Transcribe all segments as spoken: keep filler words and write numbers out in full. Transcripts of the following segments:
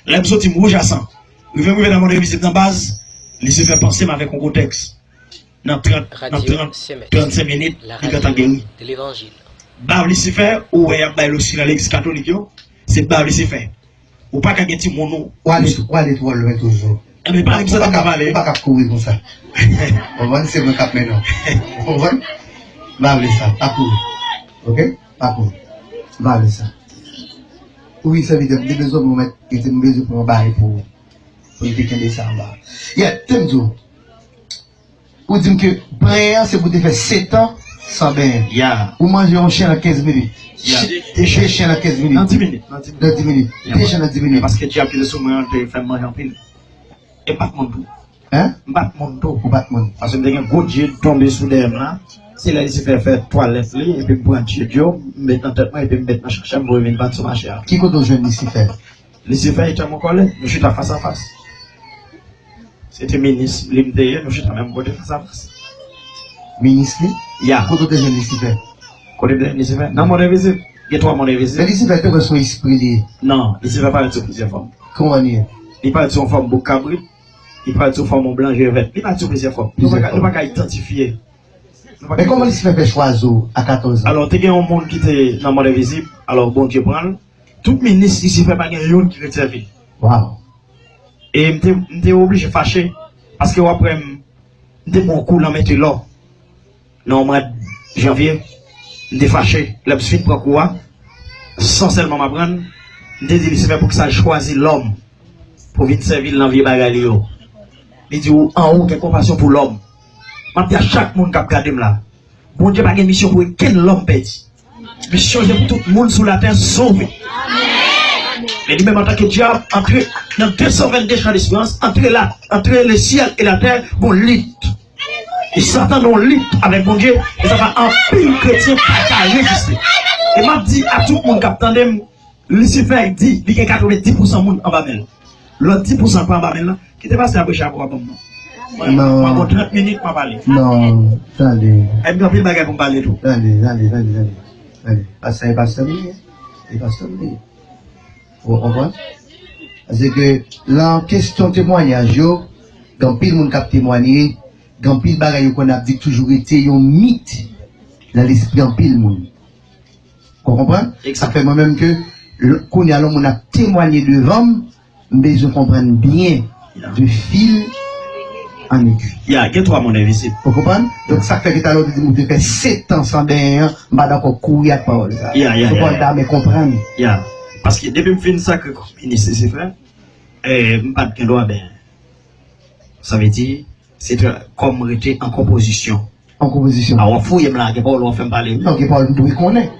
Lè m soti m wouj a san. Rive m rive nan mond envizib nan baz, Lisifè panse m avèk yon gwo tèks. Nan trant, nan trant, trannsenk minit, li gentan geri. Bav Lisifè, ou wè y ap bay losi nan legliz katolik yo, se bav Lisifè. Ou pa ka gen timoun ou. W ale, w ale twò lwen toujou. Enben, pa egzanp m ap pale. Ou pa ka kouri konsa. Konprann? Se mwen k ap mennen w. Ou konprann? M pa vle sa. Pa kouri. Oke? Pa kouri. M pa vle sa. Wi, sèvitè, m te bezwen pou mèt, m te bezwen pran bagay pou, pou m te kenbe sa anba. Yeah, te m di w. Ou di m ke benyen an se pou te fè setan san benyen. Yeah. Ou manje yon chen nan kenz minit. Yeah. De chen nan kenz minit. Nan dis minit. Nan dis minit. Nan dis minit. Yeah, de chen nan dis minit. Paske dyab ki te sou mwen an te fè m manje anpil. E m pa t moun tou. Hein? M pa t moun tou. Ou pa t moun. Paske m te gen gwo dye tonbe sou dèyè m la. Se lè Lisifè fè twalèt li, epi m pran dye dyo, m met nan tèt mwen, epi m met nan chak chen m voye vin vann sou mache a. Ki kote w jwenn Lisifè? Lisifè e tanm ankò lè, nou chita fas a fas. Se te minis li m te ye, nou chita menm kote fas a fas. Minis li? Ya. Kote w te jwenn Lisifè? Kote m te jwenn Lisifè? Nan mond envizib. Gen twa mond envizib. Men Lisifè te kwè se yon espri li ye. Non, Lisifè parèt sou plizyè fòm. Kòman li ye? Li parèt sou yon fòm bouk kabrit, li parèt sou fòm yon blan je vèt. Li parèt sou plizyè fòm. Nou pa ka, nou pa ka idantifye. Men kòman Lisifè fè chwazi w a katòz an? Alò, te gen yon moun ki te nan mond envizib, alò Bondye pran l. Tout minis Lisifè pa gen youn ki ret sèvi l. Wow. E m te, m te oblije fache, paske w ap wè m, m te pran yon kou nan mete lò. Nan mwa janvye, m te fache. Lè m fin pran kou a, san sèlman m aprann, m te di Lisifè poukisa l chwazi lòm pou vin sèvi l nan vye bagay li yo. Li di ou an ou gen konpasyon pou lòm. M ap di a chak moun k ap gade m la, Bondye pa gen misyon pou okenn lòm pèdi. Misyon se pou tout moun sou latè sove. Men li menm antanke dyab, antre nan de san vennde chan desperans, antre la, antre le syèl e latè, gon lit. E Satan nan yon lit avèk Bondye, e sa fè anpil kretyen pa ka reziste. E m ap di a tout moun k ap tande m, Lisifè di li gen katrevenndis pousan moun anba men l. Lòt dis pousan pa anba men l lan, kite pastè a preche avè w, a ban m non. Mwen, mwen gon trant minit, m ap pale. Non, tande. E m gen anpil bagay pou m pale tou. Tande, tande, tande, tande. Tande. Pastè, e pastè m li ye. E pastè m li ye. Ou konprann? Paske lan kesyon temwayaj yo, gen anpil moun k ap temwaye, gen anpil bagay yo konn ap di k toujou rete yon mit nan lespri anpil moun. Ou konprann? Sa fè mwen menm ke l-, kounye a lè yon moun ap temwaye devan m, m bezwen konprann byen de fil an egi. Ya, gen twa mond envizib. Ou konprann? Donk sa k fè ke talè w te di m ou te fè sèt an san benyen an, m pa dakò kouri ak pawòl sa. Ya, ya, ya, ya. Ou konprann, men konprann. Ya. Paske depi m fin sakre kòm minis Lisifè, eh, m pa t gen dwa benyen. Sa vle di, se tra-, kòm rete an konpozisyon. An konpozisyon. A, w ap fouye m la, gen pawòl w ap fè m pale, wi. Non, gen pawòl m dwe konnen.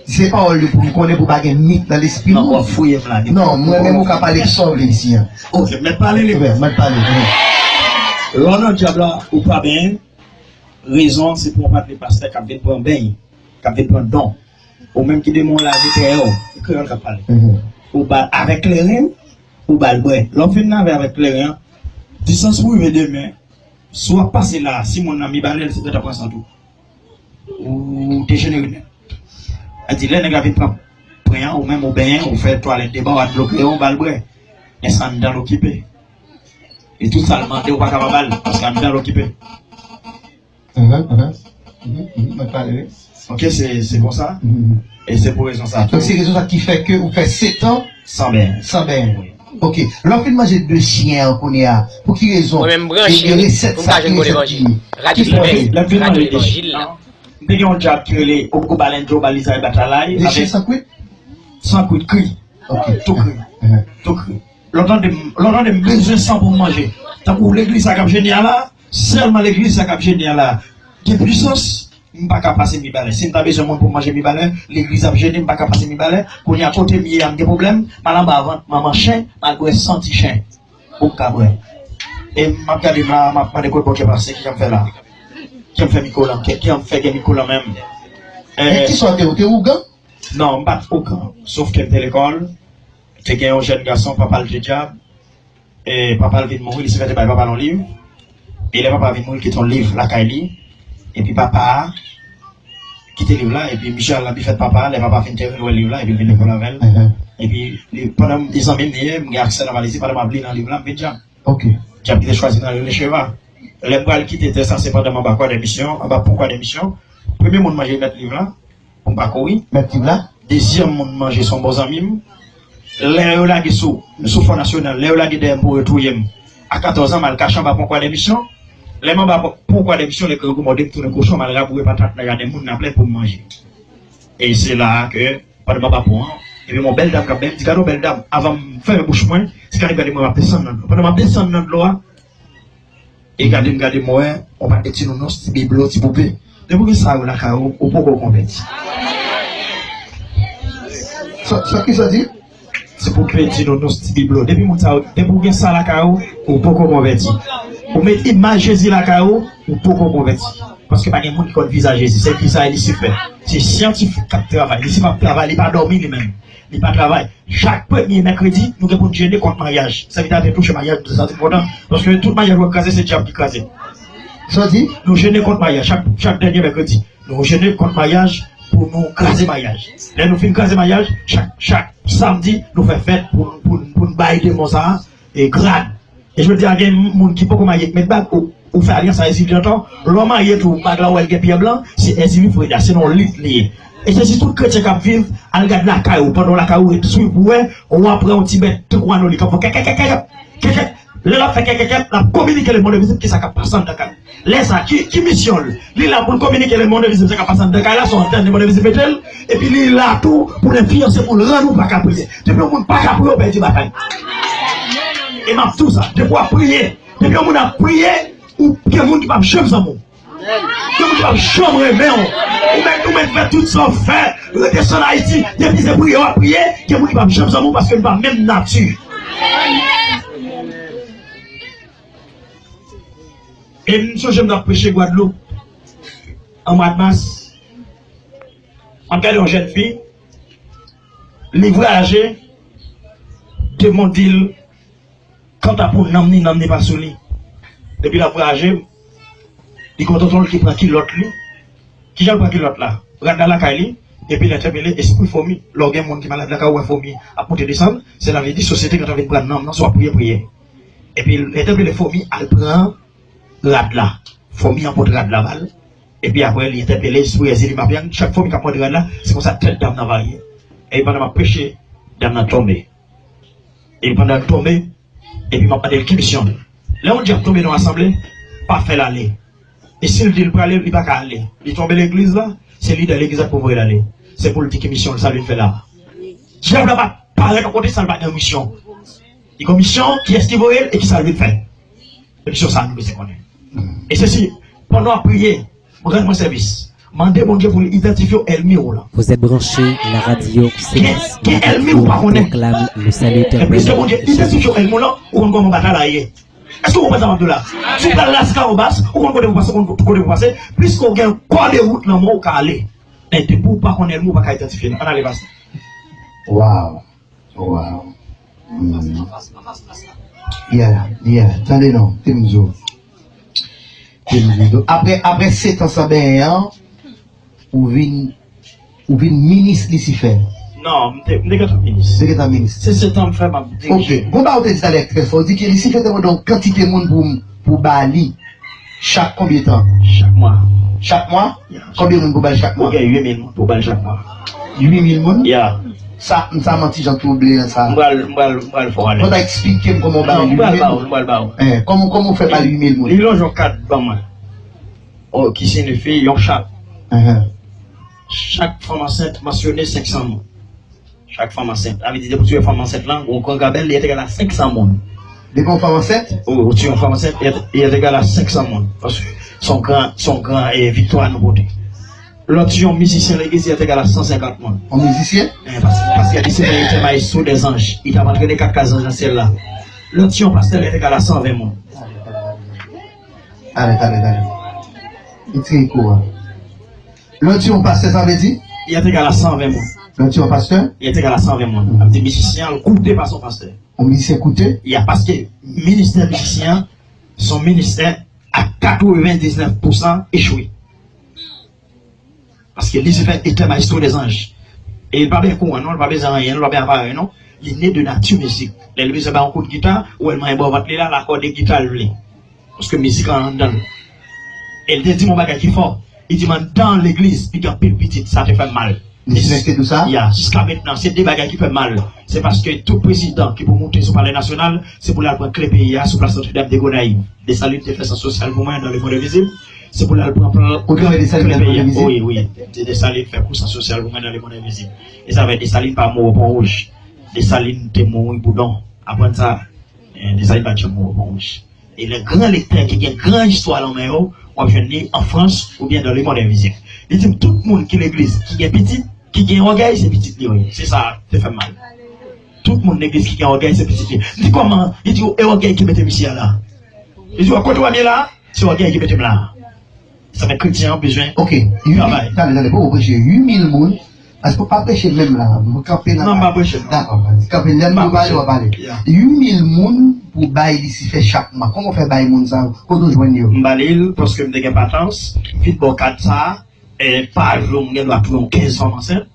Se pawòl yo pou m konnen pou pa gen mit nan lespri moun. Non, w ap fouye m la, gen pawòl. Non, mwen menm ou ka pale ki sa w vle isi an. Ok, mèt pale li. Mèt pale. Lè w nan dyab la, ou pa benyen, rezon se pou yon patnè pastè k ap vin pran beny, k ap vin pran don. Ou menm ki demon lavi dèyè w, e kreyòl k ap pale. Ou ba avèk kleren, ou ba l bwè. Lè w fin lave avèk kleren an, distans pou rive demen, si w ap pase la, si moun nan mibalè l, se trant an pran san tou. Ou dejenere nèt. Sa di, lè nèg la vin pran pwen an, ou menm ou benyen, ou fè twalèt devan, ou adloke, ou ba l bwè. Men se anndan l okipe. E tout sa l mande, ou pa ka pa ba l, paske anndan l okipe. Mhm, mhm. Mhm, mhm, mwen pale, wi. Ok, se, se konsa. Mhm. E se pou rezon sa tou. Donk, se rezon sa ki fè ke ou fè sèt an san benyen. San benyen. Wi. Ok. Lè w fin manje de chen an kounye a, pou ki rezon? Mwen menm m branche, e, e resèt pou m sa, ka jwenn bon levanjil. Radyo Limen, radyo levanjil la. M te gen yon dyab ki rele Ogo Balenjo Baliza e Batalay. De chen san kwit? San kwit, kri. Ok. Tou kri. Mhm. Tou kri. Lè w tande m, lè w tande m bezwen san pou m manje. Tankou legliz sa k ap jene a la, sèlman legliz sa k ap jene a la. Gen pwisans, m pa ka pase Mibalè. Si m ta bezwen moun pou m manje Mibalè, legliz ap jene, m pa ka pase Mibalè. Kounye a kote m ye a, m gen pwoblèm, m al anba vant manman chen, m al bwè san ti chen. Pou m ka bwè. E m ap gade m la, m ap mande kot Bondye pase, ki jan m fè la? Ki jan m fè mikwo lan? Ki, ki jan m fè gen mikwo lan menm? Men kisa w te, ou te ougan? Non, m pa t ougan. Sof ke m te lekòl, te gen yon jèn gason, papa l te dyab. E papa l vin mouri, Lisifè te bay papa l yon liv. E lè papa vin mouri, l kite yon liv lakay li. Epi papa a kite liv la, epi misye al nan bifèt papa a, lè papa a fin tèmine wè liv la, epi l vin lekòl avè l. Mhm. Epi, li, pandan m, li zanmi m li ye, m gen aksè nan valiz li, pandan m ap li nan liv la, m vin djab. Ok. Djab ki te chwazi nan René Cheva. Lè m pral kite tè sa, se pandan m anba kwa de misyon, anba pon kwa de misyon. Premye moun manje mèt liv la, pou m pa kouri. Mèt liv la. Dezyèm moun manje se yon bon zanmi m. Lè yo lage sou, sou Fò Nasyonal, lè yo lage dèyè m pou yo touye m, a katòz an, m al kache anba pon kwa de misyon. Lè m anba pon, pon kwa de misyon, lè grangou mòde m, tounen kochon, m al raboure patat nan jaden moun nan plè pou m manje. E se la a ke, pandan m ap aprann, epi yon bèl dam k ap bay m di, "Gade yon bèl dam." Avan m fèmen bouch mwen, ti kalib gade mwen, m ap desann nan dlo. Pandan m ap desann nan dlo a, e gade m gade m wè, yon pakèt ti nounours, ti biblo, ti poupe. Depi w gen sa yo lakay ou, ou poko konvèti. Sa, sa ki sa di? Ti poupe, ti nounours, ti biblo. Depi moun sa yo, depi w gen sa lakay ou, ou poko konvèti. Ou met imaj Jezi lakay ou, ou poko konvèti. Paske pa gen moun ki konn vizaj Jezi. Se ki sa Lisifè. Se syantifik k ap travay. Lisifè ap travay, li pa dòmi li menm. Li pa travay. Chak premye mèkredi, nou gen pou n jene kont maryaj. Sèvitè a te touche maryaj, sa te enpòtan. Paske tout maryaj w ap kraze, se dyab ki kraze. Sa w di? Nou jene kont maryaj. Chak, chak dènye mèkredi, nou jene kont maryaj pou nou kraze maryaj. Lè nou fin kraze maryaj, chak, chak samdi, nou fè fèt pou, pou, pou n bay demon sa a, e, grad. E jodi a, gen moun ki poko marye k met bag, ou, ou fè alyans a Ezili antan. Lè w marye tou, bag la ou wè l gen pyè blan, se Ezili Freda, se nan yon lit li ye. E se si tout kretyen k ap viv, al gad lakay ou, pandan w lakay ou ret swiv pou wè, w ap wè yon ti bèt tankou anolik k ap fè kèkèkèkèkè, kèkè. Lè l ap fè kèkèkè, l ap kominike lemonn envizib kisa k ap pase anndan kay ou. Lè sa, ki, ki misyon l? Li la pou l kominike lemonn envizib sa k ap pase anndan kay la, se yon antèn lemonn envizib mete l, epi li la tou pou l enfliyanse, pou l rann ou pa ka priye. Depi yon moun pa ka priye, ou pèdi batay. E m ap di w sa, depi w ap priye, depi yon moun ap priye, ou gen moun ki p ap janm zanmi w. Gen moun ki p ap janm renmen w. Ou mèt, ou mèt fè tout sa w fè, rete san Ayiti, depi se priye w ap priye, gen moun ki p ap janm zanmi w paske nou pa menm nati. E m sonje m t ap preche Gwadloup an mwa de mas. M ap gade yon jèn fi, li vwayaje, demon di l, kanta pou nanm ni, nanm ni pa sou li. Depi l ap vwayaje, li gen yon tonton l ki pran kilòt li. Kijan l pran kilòt la? Rad la lakay li, epi l entèpele espri fomi. Lè w gen moun ki malad lakay ou, wè fomi ap monte desann, se la vle di sosyete gentan vin pran nanm nan, si w ap priye, priye. Epi l entèpele fomi al pran rad la. Fomi an pot rad la ba l. Epi apre, li entèpele espri Ezili Mapyan. Chak fomi k ap mòde rad la, se konsa tèt dam nan varye. Epi pandan m ap preche, dam nan tonbe. Epi pandan l tonbe, epi m ap mande l ki misyon l. Lè yon dyab tonbe nan yon asanble, pa fè l ale. E si l di l prale, li pa ka ale. Li tonbe legliz la, se lidè legliz la k pou voye l ale. Se pou l di ki misyon l, sa l vin fè la. Dyab la pa parèt yon kote san l pa gen yon misyon. Li gen yon misyon, kiyès ki voye l e kisa l vin fè. Se misyon sa a nou bezwen konnen. E se si, pandan w ap priye, rann mwen sèvis. Mande Bondye pou l idantifye w ènmi w lan. Vous êtes branché la radio Gen, Séance, gen la ènmi ou radio pa konnen. Proclame le salut Gen éternel. Pliske Bondye idantifye w ènmi w lan, ou konn kòman batay la ye. Èske ou konprann sa m ap di w la? Si w pral Las Cambas, ou konn kote pou pase, ou konn kote pou pase. Pliske w gen kò de wout nan men w, ou ka ale. Men depi w pa konn ènmi w, ou pa ka idantifye l. Ann ale, pastè. Wow. Wow. Mm. Yeah, yeah. Tande non, Timzo. Timzo. Apre, apre sèt an san benyen an, ou vin, ou vin minis Lisifè. Non, m te, m te gentan minis. Te gentan minis. Se sèt an m fè m ap dirije. Ok. Gon bagay ou te di talè trè fò. Ou di ke Lisifè te mande yon kantite moun pou, pou ba li. Chak konbyen tan? Chak mwa. Chak mwa? Yeah. Konbyen moun pou ba l chak mwa? Ou gen uit mil moun pou ba l chak mwa. Uit mil moun? Yeah. Sa, sa manti jan twouble an sa. M pral, m pral, m pral fè w alèz. Konn eksplike m kòman w ba l uit mil moun? Non, m pral ba w, m pral ba w. Eh, kòman, kòman w fè ba l uit mil moun? Li lonje yon kat ban mwen. Oh, ki siyifi yon chat. Uh-huh. Chak fanm ansent mansyone senk san moun. Chak fanm ansent. Sa vle di, depi w tiye fanm ansent lan, yon gran gabèl, li entegal a senk san moun. Depi yon fanm ansent? Wi, ou tiye yon fanm ansent, li ent-, li entegal a senk san moun. Paske se yon gran, se yon gran, eh, viktwa nou pote. Lè w tiye yon mizisyen legliz, li entegal a san senkant moun. Yon mizisyen? Eh, pas-, paske li se veritè maestro dè zanj. Li t ap antrene kat ka zanj nan syèl la. Lè w tiye yon pastè, li entegal a san ven moun. Tande, tande, tande. Li tire kou a. Lè w di yon pastè, sa vle di? Li entegal a san ven moun. Lè w di yon pastè? Li entegal a san ven moun. Sa vle di mizisyen an koute pase yon pastè. Yon mizisyen koute? Ya, paske ministè mizisyen an, se yon ministè a katrevendiznèf pousan echwe. Paske Lisifè etè maestro dè zanj. E li pa bezwen kouran non, li pa bezwen anyen, li pa bezwen aparèy non. Li ne de nati mizik. Lè li bezwen bay yon kout gita, ou wè l manyen bò vant li la, l akòde gita l vle. Paske mizik an anndan l. E li te di m yon bagay ki fò. Li di m anndan legliz, li gen anpil pitit, sa te fè m mal. Misye rete di w sa? Ya, jiska mentnan, se de bagay ki fè m mal. Se paske tout prezidan ki pou moute sou palè nasyonal, se pou l al pran kle peyi a sou plas Notre-Dame de Gonayiv. Desalin te fè sant sosyal pou mwen nan lemonn envizib. Se pou l al pran plan. Ou te wè Desalin nan lemonn envizib? Wi, wi. Desalin fè kou sant sosyal pou mwen nan lemonn envizib. E sa fè Desalin pa mouri pon wouj. Desalin te mouri pou don. Aprann sa. Eh, Desalin pa t janm mouri pon wouj. E lè gran lektè ki gen gran istwa lan men yo, w ap jwenn li an Frans oubyen nan lemonn envizib. Li di m tout moun ki legliz ki gen pitit, ki gen ògèy, se pitit li yo ye. Se sa te fè m mal. Tout moun legliz ki gen ògèy, se pitit li. M di kòman? Li di e ògèy ki mete misye a la. Li di w kote w ap ye la, se ògèy ki mete m la. Sa fè kretyen an bezwen travay. Ok. Tande, tande, poko preche uit mil moun. Paske ou pa preche menm la. Mwen kanpe nan. Non, m pa preche non. Dakò, kanpe lè m pale, w ap pale. Uit mil moun pou bay Lisifè chak mwa. Kòman w fè bay moun sa yo? Kote w jwenn yo? M ba li l paske m te gen patans. M fin ba w kad sa. E pa jou m gen dwa touye yon kenz fanm ansent.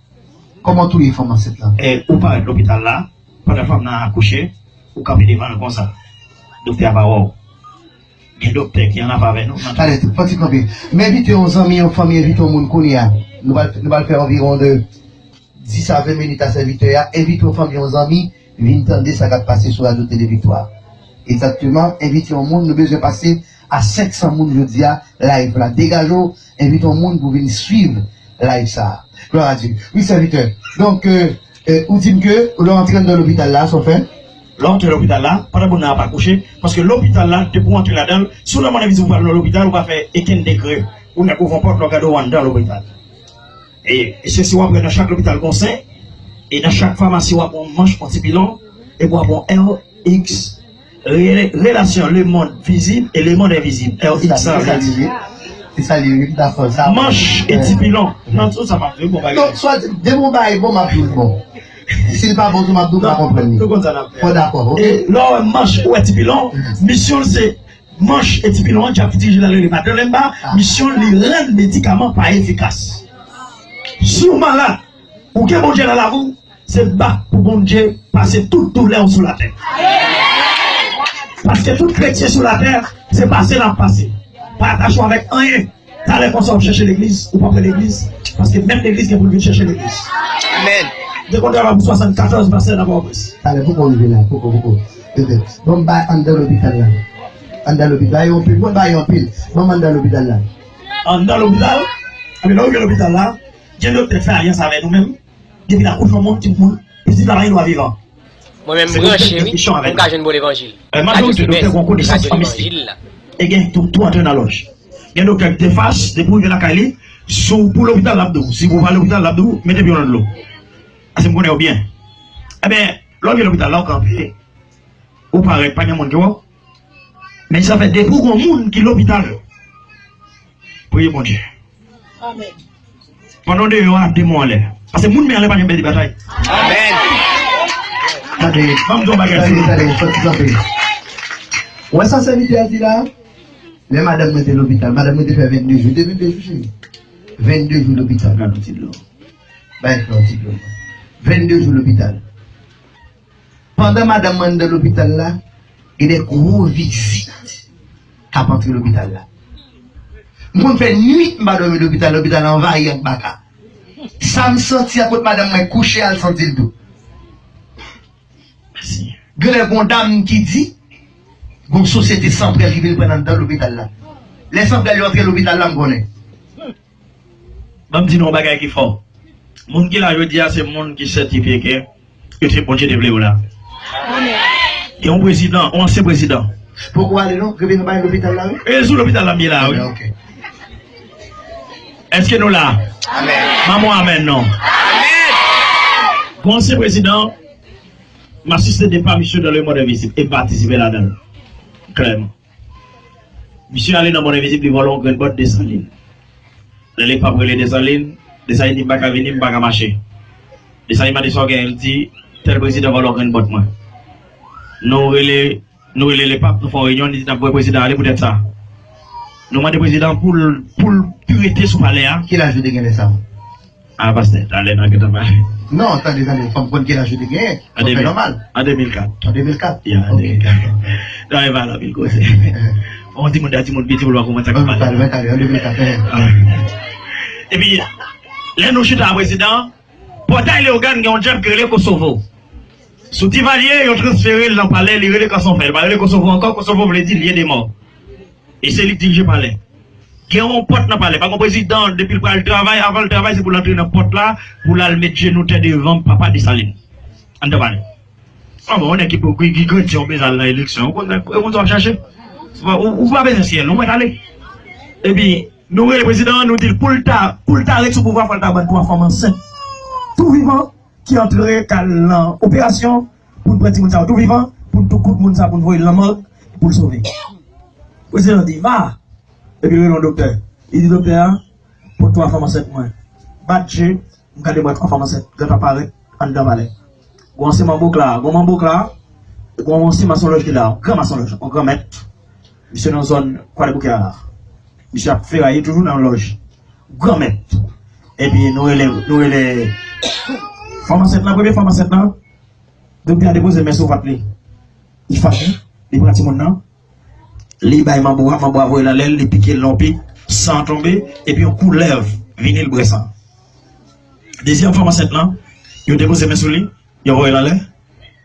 Kòman w touye fanm ansent lan? E ou parèt lopital la, pandan fanm nan akouche, ou kanpe devan l konsa. Doktè a pa wè w. Gen doktè ki annafè avè nou. Talè, fò ti kanpe. M envite yon zanmi, yon fanmi, envite yon moun kounye a. Nou pral, nou pral fè anviwon de dis a ven minit a sèvitè a. Envite yon fanmi, yon zanmi, vin tande sa k ap pase sou Radyo Tele Viktwa. Egzakteman, envite yon moun, nou bezwen pase a senk san moun jodi a, live la. Degaje w, envite yon moun pou vin swiv live sa a. Glwa a Dye. Wi, sèvitè. Donk, euh, euh, ou di m ke lè w antre anndan lopital la, sa w fè? Lè w antre lopital la, pandan moun nan ap akouche, paske lopital la, depi w antre ladan l, si w nan mòn envizib ou pral nan lopital, ou pa fè okenn degre. Ou nèk ouvè yon pòt, lè w gade w anndan lopital. E, e se si w ap wè nan chak lopital gon sen, e nan chak famasi w ap wè yon manch, yon ti pilon, epi w ap wè yon R X, rele-, relasyon lemonn vizib e lemonn envizib, R X sa vle di. Se sa li ye, wi, m dakò, sa. Manch e ti pilon. Nan tout sa m ap di, bon bagay. Donk, swa di, depi yon bagay bon, m ap di l bon. Si l pa bon tou, m ap di w pa konprann li. Nou konn sa n ap fè. Bon, dakò, ok. E lè w wè manch ou wè ti pilon, misyon l se manch e ti pilon an, djab ki dirije l la rele madan Lenba, misyon l li rann medikaman pa efikas. Si w malad, ou gen Bondye nan lavi w, se bat pou Bondye pase tout doulè w sou latè. Paske tout kretyen sou latè, se pase n ap pase. Pa atache w avèk anyen. Talè konsa w ap chèche legliz, ou p ap wè legliz, paske menm legliz gen pou l vin chèche legliz. Amèn. M te konn travay pou swasannkatòz pastè nan Pòtoprens. Talè, poko rive la, poko, poko. Tete. Bon, m bay anndan lopital la. Anndan lopital, bay yo anpil, mwen bay yo anpil. Bon, m anndan lopital la. Anndan lopital, epi lè w rive lopital la, gen doktè k fè alyans avè nou menm, depi l akouche yon moun, timoun, pitit la pa gen dwa vivan. Mwen menm m branche, wi, pou m ka jwenn bon levanjil. Majorite doktè gen yon konesans an mistik. E gen tou, tou antre nan lòj. Gen doktè ki te fas, depi w rive lakay li, si w pou lopital l ap di w. Si w pa lopital l ap di w, mete pye w nan dlo. Paske m konnen yo byen. Ebyen, lè w rive lopital la, w kanpe, ou parèt, pa gen moun ki wè w. Men sa fè depi w gon moun ki lopital, priye Bondye. Amèn. Pandan w deyò a, demon anlè. Paske moun men anlè pa janm pèdi batay. Amèn. Tande, ban m di w yon bagay. Tande, tande, sòti kanpe. Ou wè sa sèvitè a di la? Lè madanm mwen te lopital, madanm mwen te fè vennde jou. Te vennde jou, cheri? Vennde jou lopital. Gad yon ti dlo. Bay yon ti dlo. Vennde jou lopital. Pandan madanm mwen anndan lopital la, gen de gwo vizit k ap antre lopital la. M konn fè nwit m pa dòmi lopital, lopital la anvayi ak baka. Sa m santi a kot madanm mwen kouche a, l santi l tou. Gen lè gon dam ki di, gon sosyete sanprèl ki vin pran anndan lopital la. Lè sanprèl yo antre lopital la, m konnen. Ban m di nou yon bagay ki fò. Moun ki la jodi a, se moun ki sètifye ke yo te, Bondye te vle yo la. Gen yon prezidan, yon ansyen prezidan. Poko ale non, kenbe nou bay lopital la, wi. E sou lopital la m ye la, wi. Ok. Èske nou la? Amèn. Ban m yon amèn non. Amèn. Gen yon ansyen prezidan, m asiste depa misye nan lemonn envizib e m patisipe ladan l. Klèman. Misye ale nan monn envizib, li vòlè yon grenn bòt Desalin. Lè Lepap rele Desalin, Desalin di, "M pa ka vini, m pa ka mache." Desalin mande sa w genyen, li di, "Tèl prezidan vòlè yon grenn bòt mwen." Nou rele, nou rele Lepap, nou fè yon reyinyon, li di, "N ap voye prezidan ale poutèt sa." Nou mande prezidan pou l, pou l rete sou palè a. Ki laj ou te gen lè sa a? A, pastè, talè n a gentan pale. Non, tande, tande, fò m konn ki laj ou te genyen. An de mil, nòmal. An de mil kat. An de mil kat. Ya, an de mil kat. Nan e pa la pil koze. On timoun, da timoun, piti pou l pa konprann sa k ap pale. Tande, tande, an de mil kat. Epi, lè nou chita a prezidan, Pòtay Leyogàn gen yon djèb ki rele Kosovo. Sou Divalye, yo transfere l nan palè, li rele Kanson Fè. Li pa rele Kosovo ankò, Kosovo vle di lye de mò. E se li k dirije palè. Gen yon pòt nan palè. Pa gen prezidan, depi l pral travay, avan l travay, se pou l antre nan pòt la, pou l al met jenou tè devan papa Desalin. Anndan palè. An bon, yon nèg ki pou ki, ki grandi yon bezal nan eleksyon. Ou konn, ou konn sa w ap chache. Ou, ou pa bezwen syèl, ou mèt ale. Epi, nou rele prezidan an, nou di l pou l ta, pou l ta ret sou pouvwa, fò l ta ban n twa fanm ansent. Tou vivan, ki antre k al nan operasyon pou n pran timoun sa yo tou vivan, pou n tou kout moun sa pou n voye l nan mòg pou l sove. Prezidan di, va! Epi l rele yon doktè. Li di doktè a, pot twa fanm ansent mwen. Bat je, m gade m wè twa fanm ansent, gad ap parèt anndan palè. Gon ansyen manbo k la, gon manbo k la, gon ansyen masonlòj ki la, yon gran masonlòj, yon gran mèt. Misye nan zòn Kwadèboukè a la. Misye ap feraye toujou nan lòj. Granmèt. Epi nou rele, nou rele fanm ansent lan, premye fanm ansent lan, doktè a depoze men sou vant li. Li fache, li pran timoun nan, li bay manbo a, manbo a voye l anlè l, li pike l nan yon pik, san an tonbe, epi yon koulèv vini, l bwè san. Dezyèm fanm ansent lan, yo depoze men sou li, yo voye l anlè,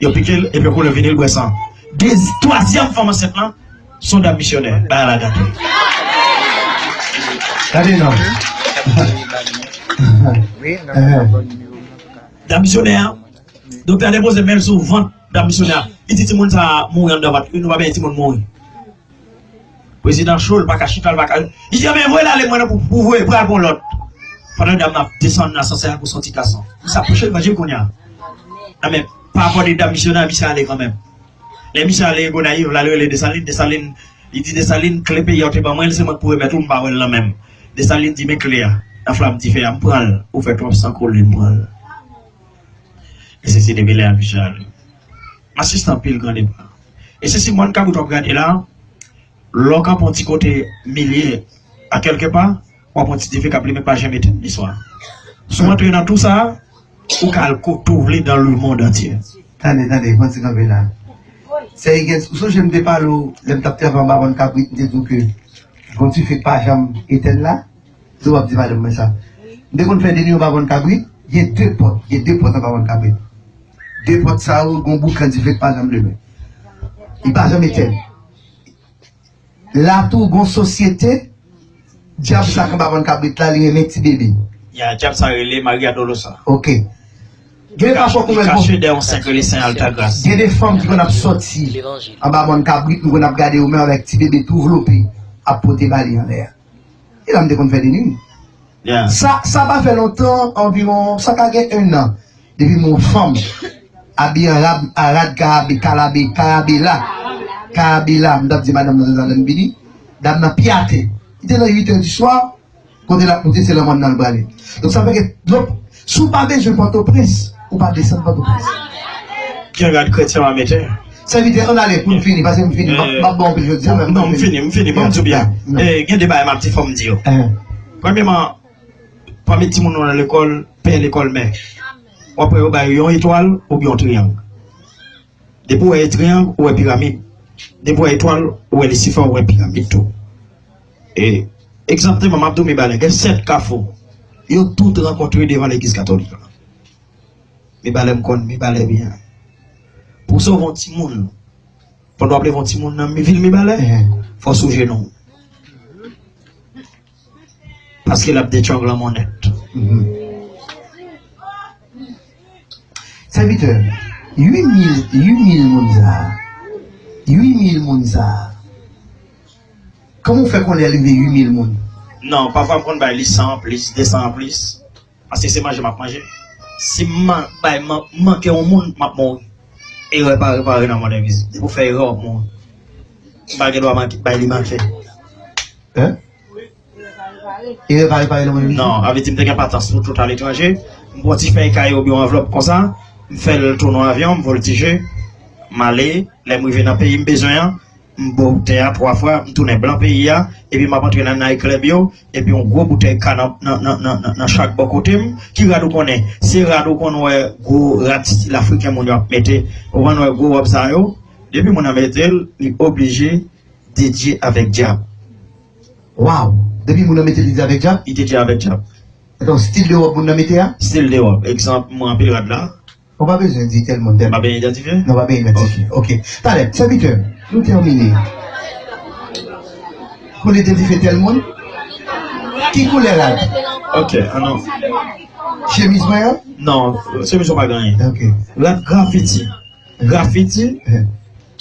yo pike l, epi yo koule vini, l bwè san. De, twazyèm fanm ansent lan, se yon dam misyonè. Bagay la gate. Gade non. Dam misyonè a, doktè a depoze men l sou vant dam misyonè a. Li di timoun sa a mouri anndan vant li, nou pa benyen timoun mouri. Prezidan cho, l pa ka chita, l pa ka. Li di, "Ebyen, voye l ale, mwen, non, pou, pou voye, pral pran lòt." Pandan dam nan ap desann nan asansè a pou soti gason. Misye ap pwoche l, manje l kounye a. Nan men, pa akòde dam misyonè, misye ale kanmenm. Lè misye ale Gonayiv, l al rele Desalin, Desalin, li di Desalin, "Kle peyi a w te ban mwen, se mwen k pou remèt ou, m pa wè l nan men m." Desalin di, "Men kle a, nan flanm dife a, m pran l, ou fè twòp san koule, m pran l." E se, se depi lè a misye ale. M asiste anpil gran deba. E se si mòn kabrit w ap gade la, lè w kanpe yon ti kote milye a kèlke pa, w ap wè yon ti dife k ap limen, pa janm etenn li swa. Si w antre nan tou sa, ou ka al kote w vle dans le monde entier. Tande, tande, fè yon ti kanpe la. Sè Higgins, ou sonje m te pale w, lè m t ap travay anba mòn kabrit, m te di w ke gon dife k pa janm etenn la? Di w ap di madanm mwen sa. M te konn fè deni anba mòn kabrit, gen de pòt, gen de pòt anba mòn kabrit. De pòt sa yo, gon boukan dife k pa janm limen. Li pa janm etenn. La tou, gon sosyete, dyab sa k anba mòn kabrit la, li renmen ti bebe. Ya, dyab sa rele Maria Dolosa. Ok. Gen de fwa fòk ou mèt bon. Kache dèyè yon sen k rele Sen Altagras. Gen de fanm ki konn ap sòti anba mòn kabrit, nou konn ap gade yo menm avèk ti bebe tou vlope, ap pote ba li anlè a. E la m te konn fè deni. Ya. Sa, sa pa fè lontan, anviwon, sa ka gen ennan, depi m wè yon fanm abiye an rad, an rad karabe, kalabe, karabe la, karabe la, m t ap di madanm nan sa lè m vini, dam nan pi atè. Li te nan uit è di swa, kote l ap moute, se nan mòn nan l prale. Donk, sa fè ke, donk, si w pa bezwen Pòtoprens, ou pa desann Pòtoprens. Ki rad kretyen w a mete? Sèvitè, ann ale pou n fini, paske m fini. M ap, m ap ba w anpil jodi a, men m fini. Non, m fini, m fini, ban m di w byen. Eh, gen de bagay m ap di, fò m di yo. Premyèman, pami timoun nou nan lekòl, pè lekòl, mè. W ap wè yo ba yo yon etwal oubyen yon triyang. Depi w wè triyang, ou wè piramid. Depi w wè etwal, ou wè Lisifè, ou wè piramid tou. E, egzakteman, m ap di w, Mibalè, gen sèt kafou. Yo tout rankontre devan legliz katolik la. Mibalè, m konn Mibalè byen. Pou w sove yon timoun, pandan w ap leve yon timoun nan vil Mibalè, fò w sou jenou w. Paske l ap detrangle monnèt. Sèvitè, uit mil, uit mil moun sa a, uit mil moun sa a, kòman w fè konnen l rive uit mil moun? Non, pafwa m konn bay li san anplis, de san anplis. Paske se manje m ap manje. Si m man-, bay man-, manke yon moun, m ap mouri. Erè pa repare nan mond envizib. Depi w fè erè, w ap mouri. M pa gen dwa manke, bay li manke. Hein? Erè pa repare nan mond envizib? Non, avè di m te gen patans pou tout aletranje. M pran ti fèy kaye oubyen yon anvlòp konsa, m fè l tounen yon avyon, m voltije, m ale, lè m rive nan peyi m bezwen an, M bo tè a twa fwa, m tounen blan peyi a, epi m ap antre nan night club yo, epi yon gwo boutèy ka nan, nan, nan, nan, nan, nan chak bò kote m. Ki rad ou konnen? Se rad ou konn wè gwo rad stil afriken moun yo ap mete. Ou konn wè gwo wòb sa yo? Depi moun nan mete l, li oblije dedye avèk dyab. Waw! Depi moun nan mete l, li dedye avèk dyab? Li dedye avèk dyab. Donk, stil de wòb moun nan mete a? Stil de wòb. Egzanp, mwen anpil rad la. Ou pa bezwen di tèl moun, tèl moun. Ou pa bezwen idantifye? Non, ou pa bezwen idantifye. Ok. Talè, sèvitè, nou tèmine. Koulè idantifye tèl moun? Ki koulè rad? Ok, anon. Chemiz mwen an? Non, chemiz ou pa genyen. Ok. Rad grafiti. Grafiti,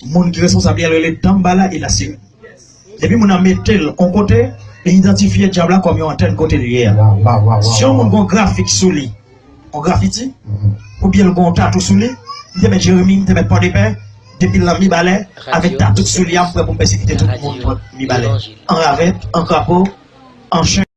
moun ki responsab li a rele Dambala e Lasirèn. Depi moun nan mete l yon kote, li idantifye dyab la kòm yon antèn kote li ye a. Si yon moun gen yon grafik sou li, yon grafiti, oubyen l gen yon tatou sou li, m te mèt Jeremi, m te mèt Pòdepè, depi l nan Mibalè, avèk tatou sou li a, m prè pou m pèsekite tout moun Mibalè. An ravèt, an krapo, an chen.